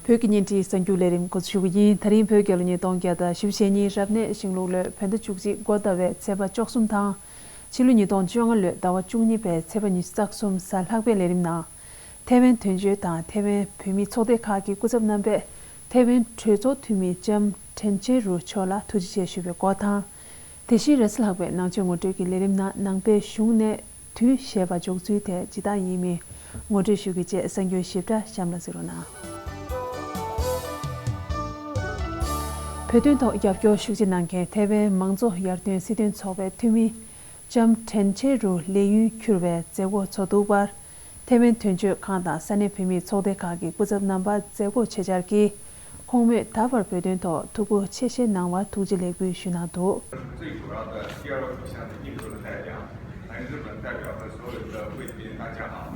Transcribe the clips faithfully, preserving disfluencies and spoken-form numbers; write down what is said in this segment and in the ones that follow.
བོད་ཀྱི་བརྙན་འཕྲིན་གསར་འགྱུར་ལས་རིམ་འགོ་འཛུགས་ཞུ་གི་ཡིན། ད་རིང་བོད་རྒྱལ་ལོ་ཉིས་སྟོང་བརྒྱ་དང་བཞི་བཅུ་ཞེ་གཉིས་རབ་གནས་ཤིང་ལུག་ལོའི་བོད་ཟླ་བཅུ་གཅིག་འགོ་ཟླ་བའི་ཚེས་པ་བཅུ་གསུམ་དང་། ཕྱི་ལོ་ཉིས་སྟོང་བཅོ་ལྔ་ལོའི་ཟླ་བ་བཅུ་གཉིས་པའི་ཚེས་པ་ཉི་ཤུ་རྩ་གསུམ་གཟའ་ལྷག་པའི་ལས་རིམ་ནང་། ཐའེ་ཝན་དོན་གཅོད་དང་ཐའེ་ཝན་བོད་མིའི་ཚོགས་སྡེ་ཁག་གི་སྐུ་ཚབ་རྣམ་པས་ཐའེ་ཝན་གྲོས་ཚོགས་འཐུས་མི་ལྕམ་ཁྲེན་ཆེ་རུ་མཆོག་ལ་ཐུགས་རྗེ་ཆེ་ཞུ་བའི་སྐོར་དང་། དེ་བཞིན་རེས་གཟའ་ལྷག་པའི་ནང་ཆོས་ངོ་སྤྲོད་ཀྱི་ལས་རིམ་ནང་ནང་པའི་གཞུང་ནས་དུས་ཞེས་པ་འཇོག་ཚུལ་དེ་ཇི་ལྟར་ཡིན་མིན་ངོ་སྤྲོད་ཞུ་གི་བཅས། གསར་འགྱུར་ཞིབ་ཕྲ་གཤམ་ལ་གཟིགས་རོགས་གནང་། བོད་དོན་ཐོག་རྒྱབ་སྐྱོར་ཤུགས་ཆེ་གནང་མཁན་ཐའེ་ཝན་མང་གཙོ་ཡར་ཐོན་སྲིད་དོན་ཚོགས་པའི་འཐུས་མི་ལྕམ་ཁྲེན་ཆེ་རུ་ལས་ཡུན་འཁྱོལ་བའི་མཛད་སྒོ་ཚོགས་འདུའི་བར། ཐའེ་ཝན་དོན་གཅོད་ཁང་དང་ས་གནས་བོད་མིའི་ཚོགས་སྡེ་ཁག་གི་སྐུ་ཚབ་རྣམ་པ་མཛད་སྒོར་ཆེད་བཅར་གྱིས། ཁོང་མོས་ད་བར་བོད་དོན་ཐོག་ཐུགས་ཁུར་ཆེ་བཞེས་གནང་བར་ཐུགས་རྗེ་ལེགས་འབུལ་ཞུས་གནང་འདུག། 最主要的第二个方向的印度的代表，还有日本代表和所有的贵宾，大家好。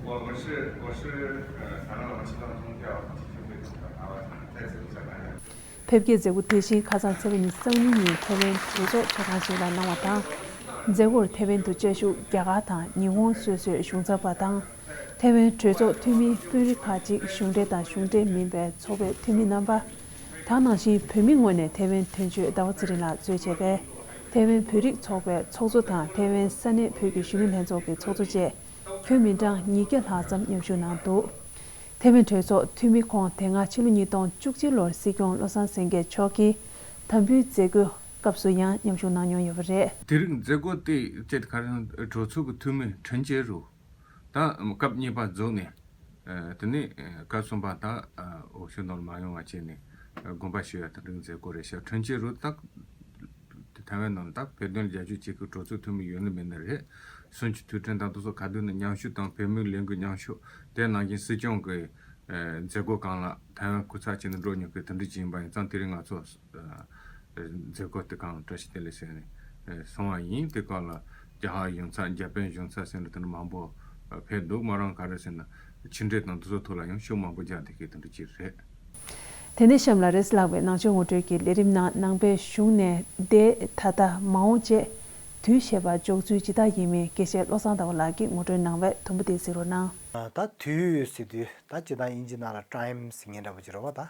我们是，我是，呃，撒哈拉王气壮宗教基金会的台湾，再次向大家 ཕེབས་སྐྱེལ་མཛད་སྒོ་དེ་བཞིན་ཁ་སང་ཚེས་པ་ཉི་ཤུ་རྩ་གཉིས་ཉིན་ཐའེ་ཝན་གྲོས་ཚོགས་ཚོགས་ཁང་ཞིག་ལ་གནང་བ་དང་། མཛད་སྒོར་ཐའེ་ཝན་དུ་བཅའ་བཞུགས་རྒྱ་གར་དང་ཉི་ཧོང་སོ་སོའི་གཞུང་ཚབ་པ་དང་། ཐའེ་ཝན་གྲོས་ཚོགས་འཐུས་མིའི་དཔོན་རིགས་ཁག་ཅིག་གཞུང་འབྲེལ་དང་གཞུང་འབྲེལ་མིན་པའི་ཚོགས་པའི་འཐུས་མི་རྣམ་པ། ད་ནང་བཞིན་བོད་མི་ངོས་ནས་ཐའེ་ཝན་དོན་གཅོད་ཟླ་བ་ཚེ་རིང་ལགས་གཙོས་བྱས་པའི་ཐའེ་ཝན་བོད་རིགས་ཚོགས་པའི་ཚོགས་གཙོ་དང་ཐའེ་ཝན་ས་གནས་བོད་ཀྱི་གཞོན་ནུ་ལྷན་ཚོགས་ཀྱི་ཚོགས་གཙོ་བཅས་ཁྱོན་མི་གྲངས་ཉིས་བརྒྱ་ལྷག་ཙམ་མཉམ་ཞུགས་གནང་འདུག། ཐའེ་ཝན་གྲོས་ཚོགས་འཐུས་མི་ཁོང་དེ་སྔ་ཕྱི་ལོ་ཉིས་སྟོང་བཅུ་གཅིག་ལོར་སྲིད་སྐྱོང་བློ་བཟང་སེང་གེ་མཆོག་གིས་དམ་འབུལ་མཛད་སྒོའི་སྐབས་སུ་ཡང་མཉམ་ཞུགས་གནང་མྱོང་ཡོད་པ་རེད། དེ་རིང་མཛད་སྒོ་དེ་སྤྱད་ག་རེ་གྲོས་ཚོགས་ཀྱི་འཐུས་མི་ཁྲེན་ཆེ་རུ་ད་སྐབས་གཉིས་པ་རྫོགས་ནས། ཨ། དེ་ནས་སྐབས་གསུམ་པ་ད་ཨ་འོས་ཤོག་ནང་ལ་མ་ཡོང་བ་བྱས་ནས་དགོངས་པ་ཞུ་ཡ་དེ་འདྲའི་མཛད་སྒོ་རེད་ཤག། ཁྲེན་ཆེ་རུ་ད་ཐའེ་ཝན་ནང་ད་བོད་དོན་རྒྱབ་སྐྱོར་བྱེད་མཁན་གྲོས་ཚོགས་འཐུས་མི་ཡོད་ན་མེད་ན་རེད། གསུམ་གྱི་དུས་དྲན་དང་དེ་ཚོ་ག་དུས་ནས་མཉམ་ཞུགས་དང་བོད་མིའི་ལས་འགུལ་མཉམ་ཞུགས། དེ་ནང་བཞིན་སྲིད་སྐྱོང་གི་ཨ་མཛད་སྒོ་སྒང་ལ་ཐའེ་ཝན་སྐུ་ཚབ་བྱས་ནས་འགྲོ་མྱོང་མཁན་དེ་འདྲ་ཅིག་ཡིན་པ་ཡིན་ཙང་། དེ་རིང་ང་ཚོ་ཨ་མཛད་སྒོ་དེ་སྒང་བཀྲ་ཤིས་བདེ་ལེགས་ཟེར་ནས་ཨ་སོང་བ་ཡིན། དེ་སྒང་ལ་རྒྱ་གར་གཞུང་ཚབ། འཇར་པན་གཞུང་ཚབ་ཟེར་ནས་དེ་འདྲ་མང་པོ་ཕེབས་འདུག། མོ་རང་ག་རེ་ཟེར་ན་ཕྱི་འབྲེལ་དང་དེ་ཚོ་ཐོག་ལ་ཡང་ཤུགས་མང་པོ་རྒྱག་བསྡད་མཁན་དེ་འདྲ་ཅིག་རེད། དེ་ནས་གཤམ་ལ་རེས་གཟའ་ལྷག་པའི་ནང་ཆོས་ངོ་སྤྲོད་ཀྱི་ལས་རིམ་ནང་ནང་པའི་གཞུང་ནས་འདས། ད་ལྟ། མ་འོངས་བཅས་དུས་ཞེས་པ་འཇོག་ཚུལ་ཇི་ལྟར་ཡིན་མིན་དགེ་བཤེས་བློ་བཟང་ཟླ་བ་ལགས་ཀྱིས་ངོ་སྤྲོད་གནང་བས་དུམ་བུ་དེ་གཟིགས་རོགས་གནང་། ད་དུས་ཟེར་དུས་ད་སྤྱིར་བཏང་དབྱིན་ཇི་ནང་ལ་time ཟེར་མཁན་འདྲ་པོ་ཅིག་རེད་པ། ད་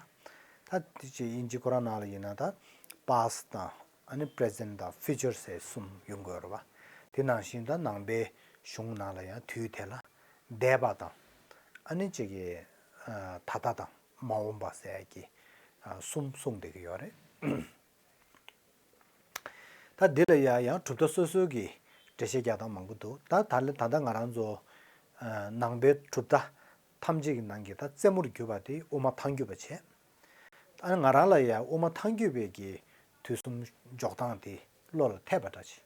ད་དེ་ཅིག་དབྱིན་ཇི་ཁོ་རང་ནང་ལ་ཡིན་ན་ད་past དང་ཨ་ནི་present དང་future ཟེར་གསུམ་ཡོང་གི་ཡོད་རེད་པ། དེ་ནང་བཞིན་ད་ནང་པའི་གཞུང་ནང་ལ་ཡང་དུས་དེ་ལ་འདས་པ་དང་ཨ་ནི་ཅིག་གི་ཨ་ད་ལྟ་དང་མ་འོངས་པ་ཟེར་ཡ་གི་ཨ་གསུམ་གསུངས་བསྡད་ཀྱི་ཡོད་རེད། ད་འདི་ལ་ཡ་ཡང་གྲུབ་མཐའ་སོ་སོའི་གི་འགྲེལ་བཤད་རྒྱག་སྟངས་མང་པོ་འདུག། ད་ད་ལ་ད་ལྟ་ང་རང་ཚོ་ཨ་ནང་པའི་གྲུབ་མཐའ་ཐམས་ཅད་ཀྱི་ནང་གི་ད་རྩེ་མོར་གྱུར་པ་དེ་དབུ་མ་ཐལ་འགྱུར་བ་བྱས། ཨ་ནི་ང་རང་ལ་ཡ་དབུ་མ་ཐལ་འགྱུར་བའི་གི་དུས་གསུམ་འཇོག་སྟངས་དེ་བློ་ལ་འཐད་པ་འདྲ་ཅིག་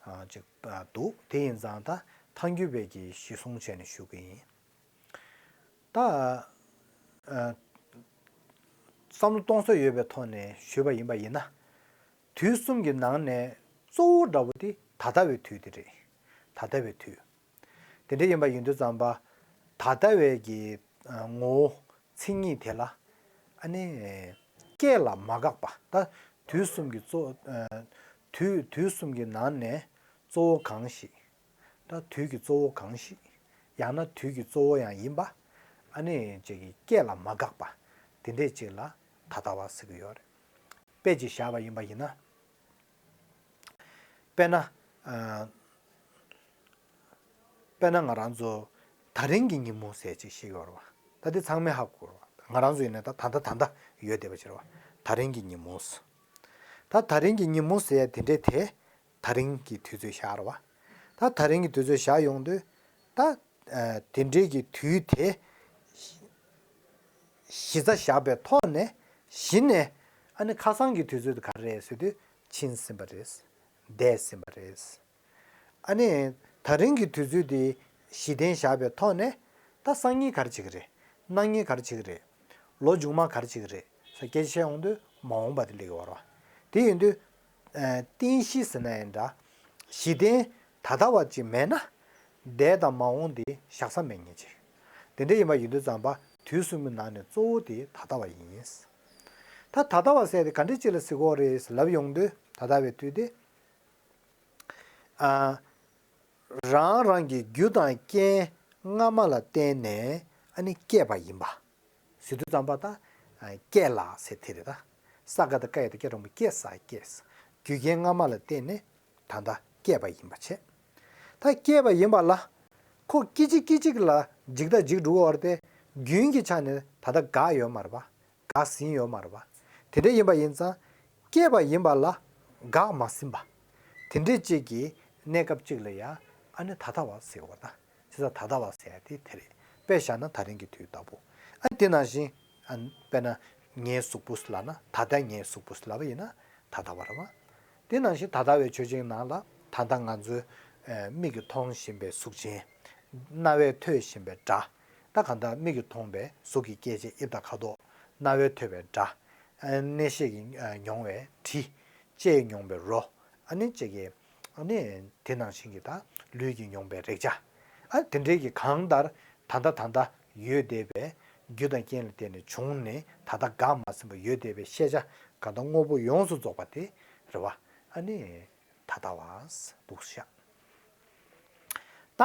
ཨ་ཅིག་ཨ་འདུག། དེ་ཡིན་ཙང་ད་ཐལ་འགྱུར་བའི་གི་གཞི་བཟུང་བྱས་ནས་ཞུ་གི་ཡིན། ད་ཨ་བསམ་བློ་གཏོང་ས་ཡོད་པའི་ཐོག་ནས་ཞུས་པ་ཡིན་པ་ཡིན་ན། དུས་གསུམ་གྱི་ནང་ནས་གཙོ་བོ་འདྲ་བོ་དེ་ད་ལྟ་བའི་དུས་དེ་རེད། ད་ལྟ་བའི་དུས། དེ་འདྲ་ཡིན་པ་ཡིན་དུས་ཙམ་པ། ད་ལྟ་བའི་གི་ཨ་ངོ་བོ་མཚན་ཉིད་དེ་ལ་ཨ་ནི་སྐྱེ་ལ་མ་འགགས་པ། ད་དུས་གསུམ་གྱི་གཙོ་ཨ་དུས་དུས་གསུམ་གྱི་ནང་ནས་གཙོ་བོ་གང་ཞིག། ད་དུས་ཀྱི་གཙོ་བོ་གང་ཞིག། ཡང་ན་དུས་ཀྱི་གཙོ་བོ་ཡང་ཡིན་པ། ཨ་ནི་ཅིག་གི་སྐྱེ་ལ་མ་འགགས་པ། དེ་འདྲས་ཅིག་ལ་ད་ལྟ་བ་ཟེར་གྱི་ཡོད་རེད། དཔེ་ཅིག་བཞག་པ་ཡིན་པ་ཡིན་ན། དཔེར་ན། ཨ་དཔེར་ན་ང་རང་ཚོ་ད་རིང་གི་ཉིན་མོ་ཟེར་ཅིག་ཤེས་ཀྱི་ཡོད་རེད་པ། ད་དེ་ཚང་མས་ཧ་གོ་རེད་པ། ང་རང་ཚོ་ཡིན་ན་ད་ད་ལྟ་ད་ལྟ་ཡོད་བསྡད་པ་ཅིག་རེད་པ། ད་རིང་གི་ཉིན་མོ་ཟེར། ད་ད་རིང་གི་ཉིན་མོ་ཟེར་ཡ་དེ་འདྲས་དེ། ད་རིང་གི་དུས་ཚོད་བཞག་རེད་པ། ད་ད་རིང་གི་དུས་ཚོད་བཞག་ཡོང་དུས། ད་ཨ་དེ་འདྲའི་གི་དུས་དེ་གཞི་རྩ་བཞག་པའི་ཐོག་ནས་གཞི་ནས་ཨ་ནི་ཁ་སང་གི་དུས་ཚོད་དེ་ག་རེ་རེད་ཟེར་དུས་ཕྱིན་ཟིན་པ་རེད། འདས་ཟིན་པ་རེད། ཨ་ནི་ད་རིང་གི་དུས་ཚོད་དེ་གཞི་རྟེན་བཞག་པའི་ཐོག་ནས་ད་སང་ཉིན་ག་རེ་བྱེད་ཀྱི་རེད། གནངས་ཉིན་ག་རེ་བྱེད་ཀྱི་རེད། ལོ་མཇུག་མ་ག་རེ་བྱེད་ཀྱི་རེད་ཟེར་སྐད་ཆ་བཤད་ཡོང་དུས་མ་འོངས་པ་དེ་སླེབས་ཀྱི་ཡོད་རེད་པ། དེ་ཡིན་དུས། ཨ་རྟེན་གཞི་ཟེར་ན་ཡང་འདྲ། གཞི་རྟེན་ད་ལྟ་བ་ཅིག་མེད་ན། འདས་དང་མ་འོངས་དེ་བཞག་ས་མེད་མཁན་ཅིག། དེ་འདྲ་ཡིན་པ་ཡིན་དུས་ཙམ་པ་དུས་གསུམ་གྱི་ནང་ནས་གཙོ་བོ་དེ་ད་ལྟ་བ་ཡིན། ད་ད་ལྟ་བ་ཟེར་དེ་ག་འདྲ་ཅིག་ལ་ཟེར་གྱི་ཡོད་རེད་ལབ་ཡོང་དུས། ད་ལྟ་བའི་དུས་དེ། ཨ་རང་རང་གི་རྒྱུ་དང་རྐྱེན་སྔ་མ་ལ་བརྟེན་ནས་ཨ་ནི་སྐྱེས་པ་ཡིན་པ། ཟེར་དུས་ཙམ་པ་ད་སྐྱེས་ལ་ཟེར་དེ་རེད་ད། ས་ག་བཏགས་སྐ་ཡ་བཏགས་སྐྱ་འགྲེང་བུ་སྐྱེས་ས་སྐྱེས། རྒྱུ་རྐྱེན་སྔ་མ་ལ་བརྟེན་ནས་ད་ལྟ་སྐྱེས་པ་ཡིན་པ་བྱས། ད་སྐྱེས་པ་ཡིན་པ་ལ། ཁོ་སྐད་ཅིག་སྐད་ཅིག་ལ་འཇིག་ད་འཇིག་འགྲོ་བ་རེད་དེ། རྒྱུན་གྱི་ཆ་ནས་ད་ལྟ་འགག་ཡོད་མ་རེད་པ། འགག་ཟིན་ཡོད་མ་རེད་པ། དེ་འདྲ་ཡིན་པ་ཡིན་ཙང་། སྐྱེས་པ་ཡིན་པ་ལ་འགག་མ་ཟིན་པ། དེ་འདྲའི་གཅིག་གི་གནས་སྐབས་གཅིག་ལ་ཡང་ཨ་ནི་ད་ལྟ་བ་ཟེར་བ་དང་། བྱས་ཙང་ད་ལྟ་བ་ཟེར་ཡ་དེ་དེ་རེད། དཔེ་བཞག་ན་ད་རིང་གི་དུས་ལྟ་བུ། ཨ་དེ་ནང་བཞིན། ཨ་དཔེར་ན་ངའི་གཟུགས་པོ་ལབ་ན། ད་ལྟ་ངའི་གཟུགས་པོ་ལབ་པ་ཡིན་ན་ད་ལྟ་བ་རེད་བ། དེ་ནང་བཞིན་ད་ལྟ་བའི་ཆོས་ཅན་ནང་ལ་ད་ལྟ་ང་ཚོའི་ཨ་མིག་གིས་མཐོང་བཞིན་པའི་གཟུགས་ཅན། རྣ་བས་ཐོས་བཞིན་པའི་སྒྲ། ད་གང་ལྟར་མིག་གིས་མཐོང་བའི་གཟུགས་ཀྱི་སྐྱེ་མཆེད་དབྱིབས་དང་ཁ་དོག་རྣ་བས་ཐོས་པའི་སྒྲ། ཨ་སྣ་ཤེས་ཀྱིས་ཨ་མྱོང་བའི་དྲི། ལྕེས་མྱོང་བའི་རོ། ཨ་ནི་ལྕེ་གིས། ཨ་ནི་དེ་ནང་བཞིན་གྱི་ད་ལུས་ཀྱིས་མྱོང་བའི་རེག་བྱ། ཨ་དེ་འདྲའི་གི་གང་ལྟར་ད་ལྟ་ད་ལྟ་ཡོད་བསྡད་པའི་རྒྱུ་དང་རྐྱེན་ལ་བརྟེན་ནས་བྱུང་ནས་ད་ལྟ་འགག་མ་ཟིན་པ་ཡོད་བསྡད་པའི་ཤེས་བྱ་གང་ལྟར་དངོས་པོ་ཡོངས་སུ་རྫོགས་པ་དེ་རེད་བ། ཨ་ནི་ད་ལྟ་བ་འདུག་བཞག་ད་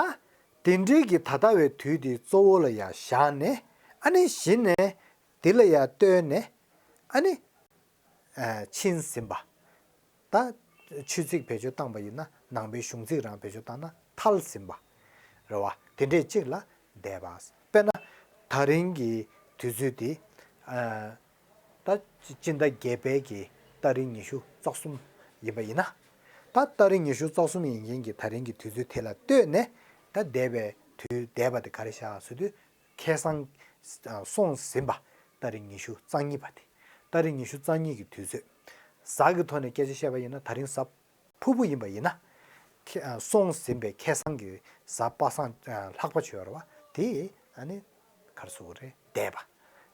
དེ་འདྲའི་གི་ད་ལྟ་བའི་དུས་དེ་གཙོ་བོ་ལ་ཡང་བཞག་ནས། ཨ་ནི་གཞི་ནས་དེ་ལ་ཡང་ལྟོས་ནས། ཨ་ནི། ཨ་ཕྱིན་ཟིན་པ། ད་ཆོས་ཚིག་བེད་སྤྱོད་བཏང་པ་ཡིན་ན། ནང་པའི་གཞུང་ཚིག་རང་བེད་སྤྱོད་བཏང་ན་ཐལ་ཟིན་པ་རེད་བ། དེ་འདྲས་གཅིག་ལ་འདས་པ། དཔེར་ན་ད་རིང་གི་དུས་ཚོད་འདི། ཨ་ད་སྤྱི་ཟླ་བརྒྱད་པའི་གི་ཏ་རིག་ཉི་ཤུ་རྩ་གསུམ་ཡིན་པ་ཡིན་ན། ད་ཏ་རིག་ཉི་ཤུ་རྩ་གསུམ་ཡིན་མཁན་གྱི་ད་རིང་གི་དུས་ཚོད་དེ་ལ་ལྟོས་ནས། ད་འདས་པའི་དུས་འདས་པ་དེ་ག་རེ་བཞག་ཟེར་དུས། ཁ་སང་། ཨ་སོང་ཟིན་པ། ཏ་རིག་ཉི་ཤུ་རྩ་གཉིས་པ་དེ། ཏ་རིག་ཉི་ཤུ་རྩ་གཉིས་ཀྱི་དུས་ཚོད། གཟའ་གི་ཐོག་ནས་སྐད་ཆ་བཤད་པ་ཡིན་ན། ད་རིང་གཟའ་ཕུར་བུ་ཡིན་པ་ཡིན་ན། ཁ་ཨ་སོང་ཟིན་པའི་ཁ་སང་གི་གཟའ་པ་སངས། ཨ་ལྷག་པ་བྱས་པ་རེད་བ། དེ་ཨ་ནི་ག་རེ་ཟེར་དགོས་རེད། འདས་པ།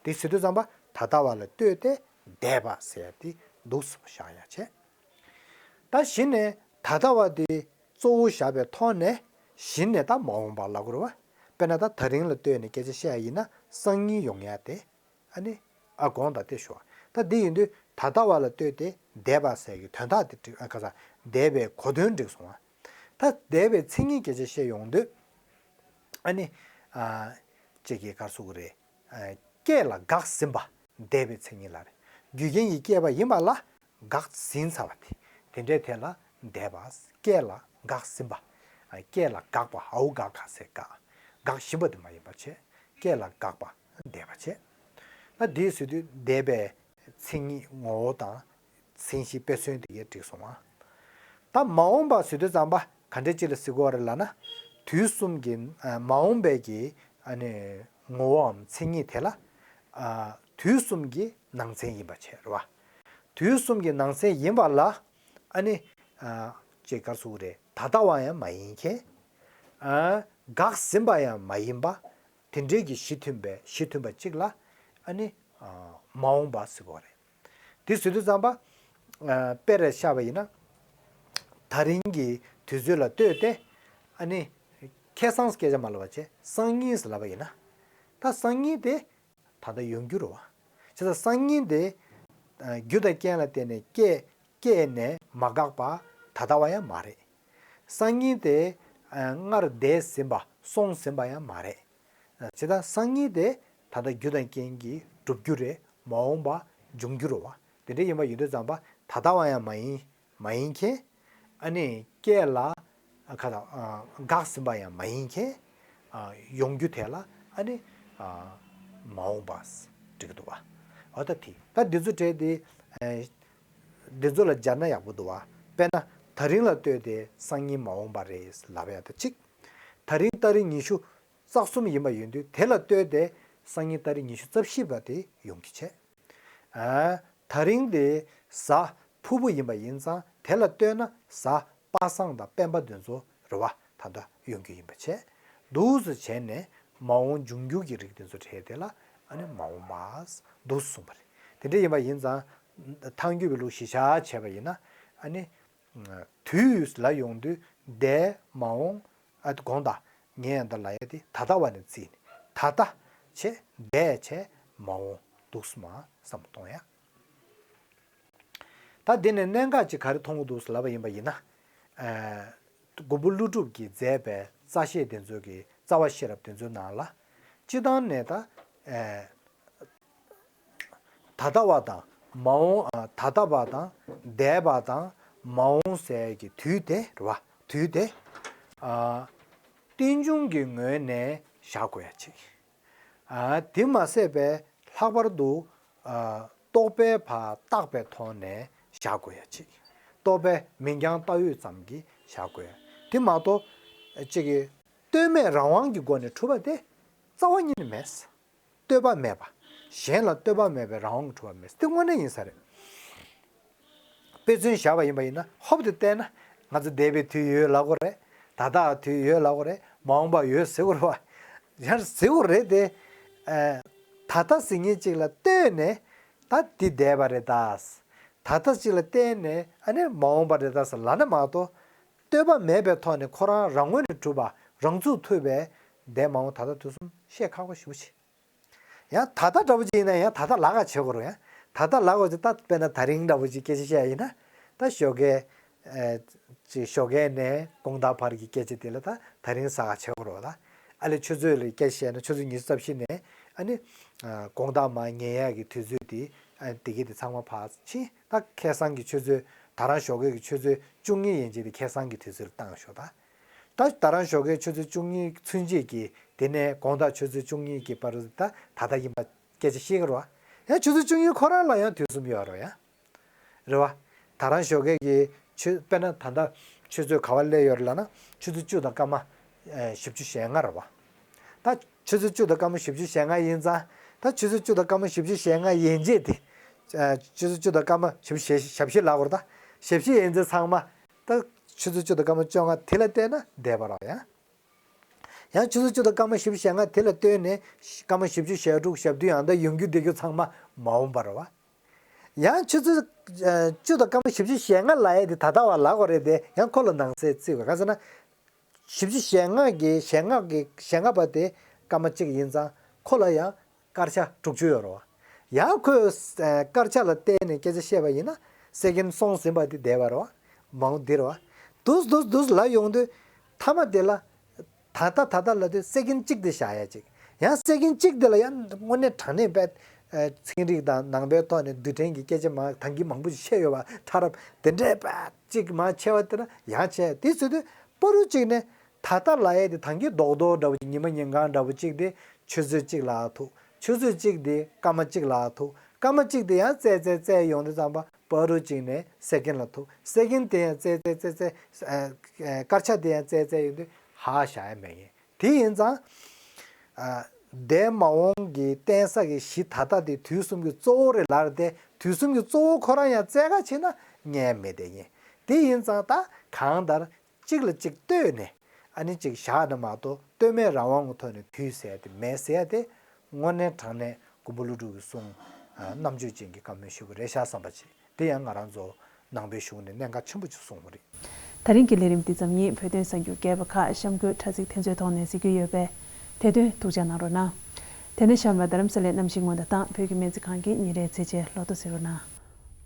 དེ་ཟེར་དུས་ཙམ་པ་ད་ལྟ་བ་ལ་ལྟོས་ཏེ་འདས་པ་ཟེར་ཡ་དེ་འདུག་སེ་བཞག་ཡ་བྱས། ད་གཞི་ནས་ད་ལྟ་བ་དེ་གཙོ་བོ་བཞག་པའི་ཐོག་ནས། གཞི་ནས་ད་མ་འོངས་པ་ལབ་དགོས་རེད་བ། དཔེར་ན་ད་ད་རིང་ལ་ལྟོས་ནས་སྐད་ཆ་བཤད་ཡ་ཡིན་ན། སང་ཉིན་ཡོང་ཡ་དེ། ཨ་ནི། ཨ་དགོངས་དག་སྟེ་ཞུ་བ། ད་འདི་ཡིན་དུས་ད་ལྟ་བ་ལ་ལྟོས་ཏེ་འདས་པ་ཟེར་གྱི་དོན་དག་དེ་འགྲིག་ཨ་ག་ས། འདས་པའི་གོ་དོན་འགྲིག་སོང་བ། ད་འདས་པའི་མཚན་ཉིད་སྐད་ཆ་བཤད་ཡོང་དུས། ཨ་ནི། ཨ་ཅིག་གིས་ག་རེ་ཟེར་དགོས་རེད། ཨ་སྐྱེས་ལ་འགགས་ཟིན་པ། འདས་པའི་མཚན་ཉིད་ལ་རེད། རྒྱུ་རྐྱེན་གྱིས་སྐྱེས་པ་ཡིན་པ་ལ་འགགས་ཟིན་ཚར་བ་དེ། དེ་འདྲའི་དེ་ལ་འདས་པ། སྐྱེས་ལ་འགགས་ཟིན་པ། ཨ་སྐྱེས་ལ་འགགས་པ། འའོ་ག་ག་ས་འགགས། འགག་བཞིན་པ་དེ་མ་ཡིན་པ་བྱས། སྐྱེས་ལ་འགགས་པ། འདས་པ་བྱས། ད་འདི་ཟེར་དུས་འདས་པའི་མཚན་ཉིད་ངོ་བོ་དང་མཚན་གཞི་དཔེ་མཚོན་དེ་གས་འགྲིག་སོང་ང་། ད་མ་འོངས་པ་ཟེར་དུས་ཙམ་པ་ག་འདྲ་ཅིག་ལ་ཟེར་དགོས་རེད་ལབ་ན། དུས་གསུམ་གྱི་ཨ་མ་འོངས་པའི་གི་ཨ་ནི་ངོ་བོའམ་མཚན་ཉིད་དེ་ལ། ཨ་དུས་གསུམ་གྱི་ནང་ཚན་ཡིན་པ་བྱས་རེད་བ། དུས་གསུམ་གྱི་ནང་ཚན་ཡིན་པ་ལ། ཨ་ནི། ཨ་ཅེས་ག་རེ་ཟེར་དགོས་རེད། ད་ལྟ་བ་ཡང་མ་ཡིན་མཁན། ཨ་འགགས་ཟིན་པ་ཡང་མ་ཡིན་པ། དེ་འདྲའི་གི་གཞི་མཐུན་པའི་གཞི་མཐུན་པ་གཅིག་ལ། ཨ་ནི། ཨ་མ་འོངས་པ་ཟེར་དགོས་རེད། དེ་ཟེར་དུས་ཙམ་པ། ཨ་དཔེར་བཞག་པ་ཡིན་ན། ད་རིང་གི་དུས་ཚོད་ལ་ལྟོས་ཏེ། ཨ་ནི། ཁ་སང་སྐད་ཆ་མ་ལབ་པ་བྱས། སང་ཉིན་ཟེར་ལབ་པ་ཡིན་ན། ད་སང་ཉིན་དེ་ད་ལྟ་ཡོང་རྒྱུ་རེད་བ། བྱས་ཙང་སང་ཉིན་དེ། ཨ་རྒྱུ་དང་རྐྱེན་ལ་བརྟེན་ནས་སྐྱེས། སྐྱེས་ནས་མ་འགགས་པ་ད་ལྟ་བ་ཡང་མ་རེད། སང་ཉིན་དེ། ཨ་སྔར་འདས་ཟིན་པ། སོང་ཟིན་པ་ཡང་མ་རེད། ཨ་བྱས་ཙང་སང་ཉིན་དེ་ད་ལྟ་རྒྱུ་དང་རྐྱེན་གྱིས་གྲུབ་རྒྱུ་རེད། མ་འོངས་པ་འབྱུང་རྒྱུ་རེད་བ། དེ་འདྲ་ཡིན་པ་ཡིན་དུས་ཙམ་པ་ད་ལྟ་བ་ཡང་མ་ཡིན། མ་ཡིན་མཁན། ཨ་ནི་སྐྱེས་ལ་ཁ་དང་ཨ་འགགས་ཟིན་པ་ཡང་མ་ཡིན་མཁན། ཨ་ཡོང་རྒྱུ་དེ་ལ་ཨ་ནི་ཨ་མ་འོངས་པ་འགྲིག་གི་འདུག་བ། འོ་ད་དེ་ད་འདི་ཚོ་གྲས་དེ། ཨ་འདི་ཚོ་ལ་སྦྱར་ན་ཡག་པོ་འདུག་བ། དཔེར་ན་ད་རིང་ལ་ལྟོས་ཏེ་སང་ཉིན་མ་འོངས་པ་རེད་ལབ་ཡ་ད་གཅིག་ད་རིང་ཏ་རིག་ཉི་ཤུ་རྩ་གསུམ་ཡིན་པ་ཡིན་དུས། དེ་ལ་ལྟོས་ཏེ་སང་ཉིན་ཏ་རིག་ཉི་ཤུ་རྩ་བཞི་པ་དེ་ཡོང་རྒྱུ་བྱས། ཨ་ད་རིང་དེ་གཟའ་ཕུར་བུ་ཡིན་པ་ཡིན་ཙང་། དེ་ལ་ལྟོས་ན་གཟའ་པ་སངས་དང་སྤེན་པ་དེ་ཚོ་རེད་བ། ད་ལྟ་ཡོང་རྒྱུ་ཡིན་པ་བྱས། འདུག་སེ་བྱས་ནས་མ་འོངས་འབྱུང་འགྱུར་གྱི་རིགས་དེ་ཚོ་གྲས་དེ་ལ་ཨ་ནི་མ་འོངས་པ་འདུག་སེ་གསུངས་པ་རེད། དེ་འདྲ་ཡིན་པ་ཡིན་ཙང་། ཐལ་འགྱུར་བའི་ལུགས་གཞི་བཞག་བྱས་པ་ཡིན་ན། ཨ་ནི། དུས་ལ་ཡོང་དུས་འདས་མ་འོངས། ཨ་དགོངས་དག་ངས་ཡང་ད་ལབ་ཡ་དེ་ད་ལྟ་བ་ནས་བརྩིས་ནས། ད་ལྟ་བྱས། འདས་བྱས། མ་འོངས་འདུག་སེ་མར་བསམ་བློ་གཏོང་ཡ། ད་འདི་ནས་གནད་འགག་ཅིག་ག་རེ་མཐོང་གི་འདུག་ཟེར་ལབ་པ་ཡིན་པ་ཡིན་ན། ཨ་མགོན་པོ་ཀླུ་སྒྲུབ་ཀྱིས་མཛད་པའི་རྩ་བཤད་དེ་ཚོ་གི། རྩ་བ་ཤེས་རབ་དེ་ཚོའི་ནང་ལ། སྤྱིར་བཏང་ནས་ད། ཨ་ ད་ལྟ་བ་དང་མ་འོངས་ཨ། ད་ལྟ་བ་དང་འདས་པ་དང་མ་འོངས་ཟེར་གྱི་དུས་དེ་རེད་བ། དུས་དེ་ཨ། རྟེན་འབྱུང་གི་ངོས་ནས་བཞག་དགོས་ཡ་ཅིག་ཨ། དེ་མ་ཟད་པའི་ལྷག་པར་དུ་ཨ། རྟོག་པས་ཕར་བརྟགས་པའི་ཐོག་ནས་བཞག་དགོས་ཡ་ཅིག་རྟོག་པས་མིང་རྐྱང་བཏགས་ཡོད་ཙམ་གྱིས་བཞག་དགོས་ཡ། དེ་མ་གཏོགས་ཅིག་གི་ལྟོས་མེད་རང་དབང་གི་སྒོ་ནས་གྲུབ་པ་དེ་རྩ་བ་ཉིད་ནས་མེད། ལྟོས་པ་མེད་པ། གཞན་ལ་ལྟོས་པ་མེད་པའི་རང་དབང་གིས་གྲུབ་པ་མེད། དེ་དངོས་གནས་ཡིན་ས་རེད། དཔེ་མཚོན་བཞག་པ་ཡིན་པ་ཡིན་ན་ཧོབ་ཏེ་བལྟས་ན་ང་ཚོ་འདས་པའི་དུས་ཡོད་ལབ་དགོས་རེད། ད་ལྟ་དུས་ཡོད་ལབ་དགོས་རེད། མ་འོངས་པ་ཡོད་ཟེར་དགོས་རེད་བ། ཡང་ཟེར་དགོས་རེད་དེ། ཨ། ད་ལྟ་ཟེར་མཁན་ཅིག་ལ་ལྟོས་ནས་ད་འདི་འདས་པ་རེད་ད། ད་ལྟ་ཅིག་ལ་བལྟས་ནས་ཨ་ནི་མ་འོངས་པ་རེད་ད་ཟེར་ལབ་ན་མ་གཏོགས། ལྟོས་པ་མེད་པའི་ཐོག་ནས་ཁོ་རང་རང་ངོས་ནས་གྲུབ་པ་རང་ཚུགས་ཐུབ་པའི་འདས་མ་འོངས་ད་ལྟ་དུས་གསུམ་བཤད་ཁག་པོ་ཞེ་པོ་ཅིག་ཡང་ད་ལྟ་འདྲ་པོ་ཅིག་ཡིན་ན་ཡང་ད་ལྟ་ལབ་ག་བྱེད་དགོས་རེད། ཡང་ད་ལྟ་ལབ་དགོས་ཅིག་ད་དཔེར་ན་ད་རིང་འདྲ་པོ་ཅིག་སྐད་ཆ་བཤད་ཡ་ཡིན་ན། ད་ཞོགས་ཀས་ཨ། ཅིག་ཞོགས་ཀས་ནས་དགོང་དག་བར་གྱི་སྐད་ཆ་དེ་ལ་ད་ད་རིང་ཟེར་ག་བྱེད་དགོས་རེད་བ། ད་ཨ་ལས་ཆུ་ཚོད་ལ་སྐད་ཆ་བཤད་ན་ཆུ་ཚོད་ཉི་ཤུ་རྩ་བཞི་ནས་ཨ་ནི་ཨ། དགོང་དག་མར་ཉལ་ཡ་གི་དུས་ཚོད་དེ་ཨ། དེ་གི་དེ་ཚང་མ་ཕར་ཕྱིན། ད་ཁ་སང་གི་ཆུ་ཚོད་ད་རང་ཞོགས་ཀས་ཀྱི་ཆུ་ཚོད་བཅུ་གཉིས་ཡན་ཆད་དེ་ཁ་སང་གི་དུས་ཚོད་ལ་བཏང་ཞོག་ད། ད་ད་རང་ཞོགས་ཀས་ཆུ་ཚོད་བཅུ་གཉིས་ཚུན་ཆད་ཀྱི་དེ་ནས་དགོང་དག་ཆུ་ཚོད་བཅུ་གཉིས་ཀྱི་བར་དུ་ད་ད་ལྟ་ཡིན་པ་སྐད་ཆ་བཤད་ཀྱི་རེད་བ། ཡང་ཆུ་ཚོད་བཅུ་གཉིས་ཁོ་རང་ལ་ཡང་དུས་གསུམ་ཡོད་རེད་ཡ། རེད་བ། ད་རང་ཞོགས་ཀས་ཀྱི་ཆུ་དཔེར་ན་ད་ལྟ་ཆུ་ཚོད་ག་བ་སླེབས་ཡོད་རེད་ལབ་ན་ཆུ་ཚོད་བཅུ་དང་སྐར་མ་ཨ། བཞི་བཅུ་ཞེ་ལྔ་རེད་བ། ད་ཆུ་ཚོད་བཅུ་དང་སྐར་མ་བཞི་བཅུ་ཞེ་ལྔ་ཡིན་ཙང་ད་ཆུ་ཚོད་བཅུ་དང་སྐར་མ་བཞི་བཅུ་ཞེ་ལྔ་ཡན་ཆད་དེ། ཨ། ཆུ་ཚོད་བཅུ་དང་སྐར་མ་བཞི་བཅུ་ཞེ་ཞེ་བཞི་ལབ་དགོས་རེད་ད། ཞེ་བཞི་ཡན་ཆད་ཚང་མ། ད་ཆུ་ཚོད་བཅུ་དང་སྐར་མ་བཅོ་ལྔ་དེ་ལ་བལྟས་ན་འདས་པ་རེད་ཡ། ཡང་ཆུ་ཚོད་བཅུ་དང་སྐར་མ་བཞི་བཅུ་ཞེ་ལྔ་དེ་ལ་ལྟོས་ནས་སྐར་མ་བཞི་བཅུ་ཞེ་དྲུག་ཞེ་བདུན་ཡང་ད་ཡོང་རྒྱུ་བསྡད་རྒྱུ་ཚང་མ་མ་འོངས་པ་རེད་བ། ཡང་ཆུ་ཚོད་ཨ། བཅུ་དང་སྐར་མ་བཞི་བཅུ་ཞེ་ལྔ་ལབ་ཡས་དེ་ད་ལྟ་བ་ལབ་དགོས་རེད་དེ་ཡང་ཁོ་ལ་ནང་གསེས་བརྩི་དགོས་ག་ཟེར་ན། བཞི་བཅུ་ཞེ་ལྔ་གི་ཞེ་ལྔ་གི་ཞེ་ལྔ་པ་དེ་སྐར་མ་གཅིག་ཡིན་ཙང་ཁོ་ལ་ཡང་སྐར་ཆ་དྲུག་ཅུ་ཡོད་རེད་བ། ཡང་ཁོས་ཨ། སྐར་ཆ་ལ་བལྟས་ནས་སྐད་ཆ་བཤད་པ་ཡིན་ན་སེ་ཀེན་སོང་ཟིན་པ་དེ་འདས་པ་རེད་བ། མ་འོངས་འདི་རེད་བ། འདུག་འདུག་འདུག་ལབ་ཡོང་དུས་མཐའ་མ་དེ་ལ་ད་ལྟ་ད་ལྟ་ལབ་དུས་སེ་ཀེན་གཅིག་དེ་བཞག་ཡ་གཅིག་ཡང་སེ་ཀེན་གཅིག་དེ་ལ་ཡང་དངོས་གནས་དྲང་གནས་པའི་ཨ། ཚན་རིག་དང་ནང་པའི་ཐོག་ནས་རྡུལ་ཕྲན་གྱི་སྐད་ཆ་མ་ཐང་གི་མང་པོ་ཞིག་བཤད་ཡོད་པ་ཕྲ་རབ་དེ་འདྲས་པ་གཅིག་མ་བྱས་པ་དེ་ལ་ཡང་བྱས་དེ་ཟེར་དུས་པ་རུ་གཅིག་ནས། ད་ལྟ་ལབ་ཡས་དེ་ཐང་གི་རྡོག་རྡོག་འདྲ་བོ་ཅིག་ཉི་མ་ཉིན་གང་འདྲ་བོ་ཅིག་དེ་ཆུ་ཚོད་གཅིག་ལ་ཐུག་ཆུ་ཚོད་གཅིག་དེ་སྐར་མ་གཅིག་ལ་ཐུག་སྐར་མ་གཅིག་དེ་ཡང་བཙལ་བཙལ་བཙལ་ཡོང་དུས་ཙམ་པ་པ་རུ་གཅིག་ནས་སེ་ཀེན་ལ་ཐུག་སེ་ཀེན་དེ་ཡང་བཙལ་བཙལ་བཙལ་བཙལ་ཨ། ཨ། སྐར་ཆ་དེ་ཡང་བཙལ་བཙལ་ཡོང་དུས་ཧ་བཞག་ཡ་མེད་ངེས། དེ་ཡིན་ཙང་ཨ། འདས་མ་འོངས་ཀྱི་བརྟེན་ས་གི་གཞི་ད་ལྟ་དེ་དུས་གསུམ་གྱི་གཙོ་བོ་རེད་ལབ་རེད་དེ་དུས་གསུམ་གྱི་གཙོ་བོ་ཁོ་རང་ཡང་བཙལ་ག་ཕྱིན་ན་རྙེད་མེད་དེ་ངེས། དེ་ཡིན་ཙང་ད་གང་ལྟར། གཅིག་ལ་གཅིག་ལྟོས་ནས་ཨ་ནི་གཅིག་བཞག་ན་མ་གཏོགས་ལྟོས་མེད་རང་དབང་གི་ཐོག་ནས་དུས་ཟེར་ཡ་དེ་མེད་ཟེར་ཡ་དེ་དངོས་གནས་དྲང་གནས་མགོན་པོ་ཀླུ་སྒྲུབ་ཀྱི་གསུང་ཨ། རྣམ་དཔྱོད་ཅན་གྱི་བཀའ་མོལ་ཞིག་རེད་ཤག་བསམ་པ་ཅིག་དེ་ཡང་ང་རང་ཚོ་ནང་པའི་གཞུང་ནས་གནད་འགག་ཆེན་པོ་ཅིག་གསུངས་པ་རེད། ད་རིང་གི་ལས་རིམ་འདི་ཙམ་ཉིད་བོད་དོན་གསར་འགྱུར་རྒྱས་པ་ཁག་གཤམ་འཁོད་དྲ་ཚིགས་དེ་ཚོའི་ཐོག་ནས་གཟིགས་རྒྱུ་ཡོད་པས་དེ་དོན་ཐུགས་ཅག་གནང་རོགས་གནང་། དེ་ནས་གཤམ་ལ་རྡ་རམ་ས་ལའི་གནམ་གཤིས་སྔོན་བརྡ་དང་བོད་ཀྱི་སྨན་རྩིས་ཁང་གི་ཉིན་རེའི་ཚེས་བཅད་ལོ་ཐོ་གཟིགས་རོགས་གནང་།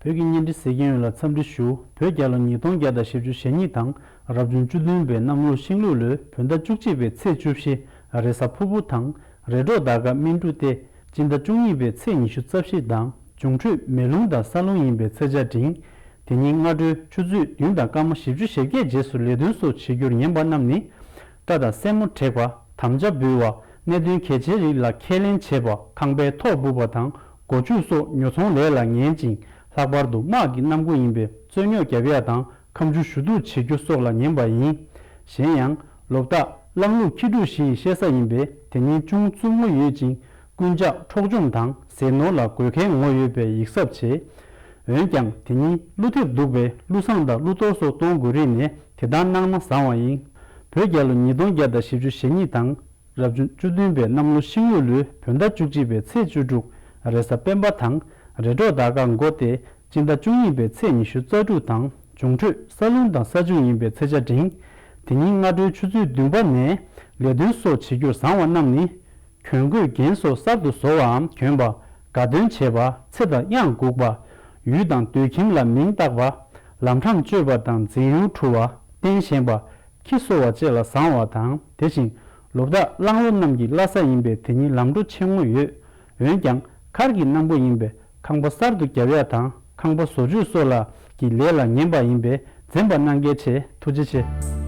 བོད་ཀྱི་བརྙན་འཕྲིན་གཟིགས་མཁན་ཡོངས་ལ་འཚམས་འདྲི་ཞུ། བོད་རྒྱལ་ལོ་ཉིས་སྟོང་བརྒྱ་དང་བཞི་བཅུ་ཞེ་གཉིས་དང་རབ་བྱུང་བཅུ་བདུན་པའི་གནམ་ལོ་ཤིང་ལུག་ལོའི་བོད་ཟླ་བཅུ་གཅིག་པའི་ཚེས་བཅུ་བཞི་རེས་གཟའ་ཕུར་བུ་དང་རེས་གྲོགས་ཟླ་སྐར་སྨིན་དྲུག་སྟེ་སྤྱི་ཟླ་བཅུ་གཉིས་པའི་ཚེས་ཉི་ཤུ་རྩ་བཞི་དང་འབྱུང་འཕྲོད་མེ་རླུང་དང་ས་རླུང་ཡིན་པའི་ཚེས་ཆ་འབྲིང་། དེ་ཉིན་སྔ་དྲོའི་ཆུ་ཚོད་བདུན་དང་སྐར་མ་བཞི་བཅུ་ཞེ་བརྒྱད་རྗེས་སུ་ལས་དོན་སོགས་བྱེད་རྒྱུར་ཉན་པ་རྣམས་ནི། སྐྲ་དང་སེན་མོ་བྲེག་པ། དམ་བཅའ་འབུལ་བ། གནད་དོན་གལ་ཆེའི་རིགས་ལ་ཁས་ལེན་བྱེད་པ། ཁང་པའི་ཐོག་སྦུབ་པ་དང་སྒོ་ཕྱུགས་སོགས་ཉོ་ཚོང་ལས་ལ་ཉན་ཅིང་ལྷག་པར་དུ་དམག་གི་གནམ་སྒོ་ཡིན་པས་རྩོད་རྙོག་བརྒྱབ་ཡ་དང་ཁ་མཆུ་ཞུ་གཏུག་བྱེད་རྒྱུ་སོགས་ལ་ཉན་པ་ཡིན། གཞན་ཡང་། ལོ་རྟགས་གླང་ལུག་ཁྱི་འབྲུག་བཞི་ཡི་བཤད་ས་ཡིན་པས་དེ་ཉིན་ཅུང་རྩུབ་མོ་ཡོད་ཅིང་རྐུན་ཇག་འཕྲོག་བཅོམ་དང་ཟས་ནོར་ལ་དགོས་གལ་ངོ་ཡོད་པས་ཡིག་གཟབ་བྱེད། འོན་ཀྱང་དེ་ཉིན་ཀླུ་ཐེབས་འདུག་པས་ཀླུ་བསང་དང་ཀླུ་གཏོར་སོགས་གཏོང་དགོས་རིགས་ནས་དེ་ལྟར་གནང་ན་བཟང་བ་ཡིན། བོད་རྒྱལ་ལོ་ཉིས་སྟོང་བརྒྱ་དང་བཞི་བཅུ་ཞེ་གཉིས་དང་། རབ་བྱུང་བཅུ་བདུན་པའི་གནམ་ལོ་ཤིང་ལུག་ལོའི་བོད་ཟླ་བཅུ་གཅིག་པའི་ཚེས་བཅུ་དྲུག་རེས་གཟའ་སྤེན་པ་དང་རེས་གྲོགས་ཟླ་སྐར་མགོ་སྟེ་སྤྱི་ཟླ་བཅུ་གཉིས་པའི་ཚེས་ཉི་ཤུ་རྩ་དྲུག་དང་འབྱུང་འཕྲོད་ས་རླུང་དང་ས་བྱུང་ཡིན་པའི་ཚེས་ཆ་འབྲིང་། དེ་ཉིན་སྔ་དྲོའི་ཆུ་ཚོད་བདུན་པ་ནས་ལས་དོན་སོགས་བྱེད་རྒྱུར་བཟང་བ་རྣམས་ནི། གྱོན་གོས་རྒྱན་སོགས་གསར་དུ་བཟོ་བའམ་གྱོན་པ། དགའ་སྟོན་བྱེད་པ། ཚེ་དང་གཡང་འགུགས་པ། ཡུལ་དང་སྡོད་ཁྱིམ་ལ་མིང་བཏགས་པ། ལམ་འགྲམ་གཅོད་པ་དང་འཛིང་ཡུལ་འཁྲུ་བ། རྟེན་བཞེངས་པ། ཁྱི་གསོ་བ་བཅས་ལ་བཟང་བ་དང་དེ་བཞིན་ལོ་རྟགས་གླང་ལོ་རྣམས་ཀྱི་བླ་གཟའ་ཡིན་པས་དེ་ཉིན་ལམ་འགྲོ་ཆེན་མོ་ཡོད། འོན་ཀྱང་མཁར་གྱི་གནམ་སྒོ་ཡིན་པས་ ཁང་པ་གསར་དུ་རྒྱབ་ཡ་དང་ཁང་པ་བཟོ་བཅོས་སོགས་ལ་གི་ལས་ལ་ཉན་པ་ཡིན་པས་འཛེམ་པ་གནང་གལ་ཆེ། ཐུགས་རྗེ་ཆེ།